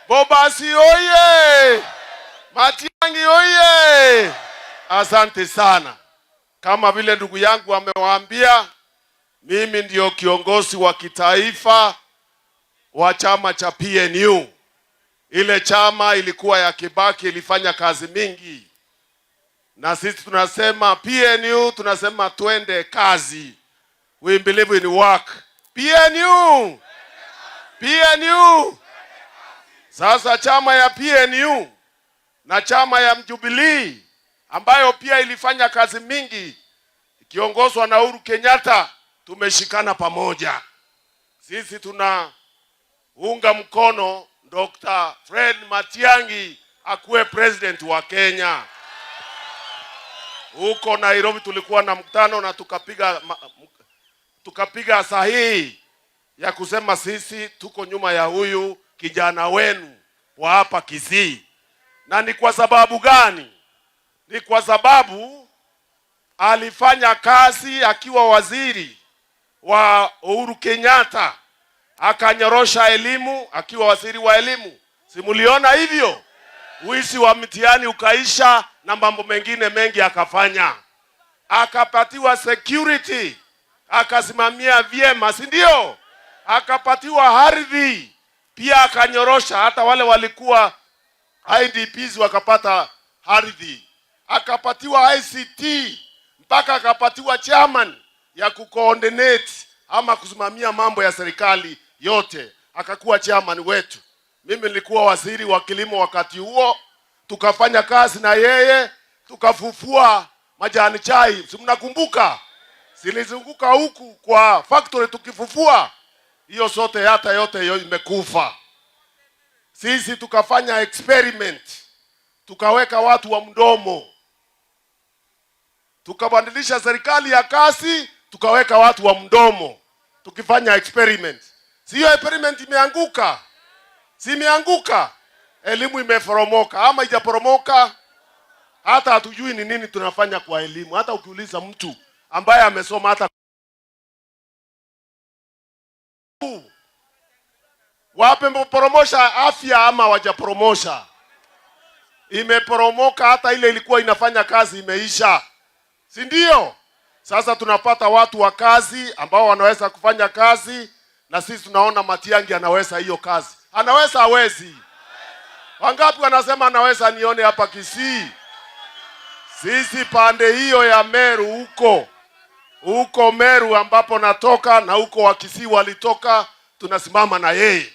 Bobasi oye! Matiang'i oye! Asante sana. Kama vile ndugu yangu amewaambia, mimi ndio kiongozi wa kitaifa wa chama cha PNU. Ile chama ilikuwa ya Kibaki, ilifanya kazi mingi, na sisi tunasema PNU, tunasema twende kazi. We believe in work. PNU, PNU. Sasa chama ya PNU na chama ya Jubilee ambayo pia ilifanya kazi mingi ikiongozwa na Uhuru Kenyatta, tumeshikana pamoja. Sisi tunaunga mkono Dr. Fred Matiang'i akuwe president wa Kenya. Huko Nairobi tulikuwa na mkutano na tukapiga sahihi ya kusema sisi tuko nyuma ya huyu kijana wenu wa hapa Kisii. Na ni kwa sababu gani? Ni kwa sababu alifanya kazi akiwa waziri wa Uhuru Kenyatta, akanyorosha elimu akiwa waziri wa elimu. Si muliona hivyo? Wizi wa mtihani ukaisha na mambo mengine mengi akafanya. Akapatiwa security, akasimamia vyema, si ndio? Akapatiwa ardhi pia akanyorosha, hata wale walikuwa IDPs wakapata ardhi. Akapatiwa ICT mpaka akapatiwa chairman ya kucoordinate ama kusimamia mambo ya serikali yote, akakuwa chairman wetu. Mimi nilikuwa waziri wa kilimo wakati huo, tukafanya kazi na yeye, tukafufua majani chai, si mnakumbuka? Zilizunguka huku kwa factory tukifufua hiyo sote, hata yote hiyo imekufa. Sisi tukafanya experiment, tukaweka watu wa mdomo, tukabadilisha serikali ya kasi, tukaweka watu wa mdomo, tukifanya experiment. Siyo experiment imeanguka? Si imeanguka? Elimu imeporomoka ama ijaporomoka? Hata hatujui ni nini tunafanya kwa elimu. Hata ukiuliza mtu ambaye amesoma, hata wameporomosha afya ama wajaporomosha? Imeporomoka, hata ile ilikuwa inafanya kazi imeisha, si ndio? Sasa tunapata watu wa kazi ambao wanaweza kufanya kazi, na sisi tunaona Matiang'i anaweza hiyo kazi. Anaweza hawezi? Wangapi wanasema anaweza? Nione hapa Kisii. Sisi pande hiyo ya Meru, huko huko Meru ambapo natoka na huko Wakisii walitoka, tunasimama na yeye.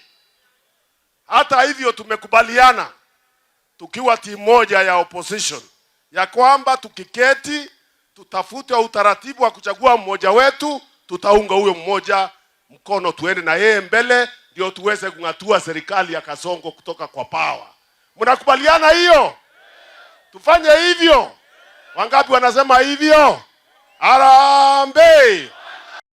Hata hivyo tumekubaliana tukiwa timu moja ya opposition ya kwamba tukiketi tutafute utaratibu wa kuchagua mmoja wetu, tutaunga huyo mmoja mkono, tuende na yeye mbele, ndio tuweze kung'atua serikali ya Kasongo kutoka kwa power. Mnakubaliana hiyo? Tufanye hivyo? Wangapi wanasema hivyo? Harambee!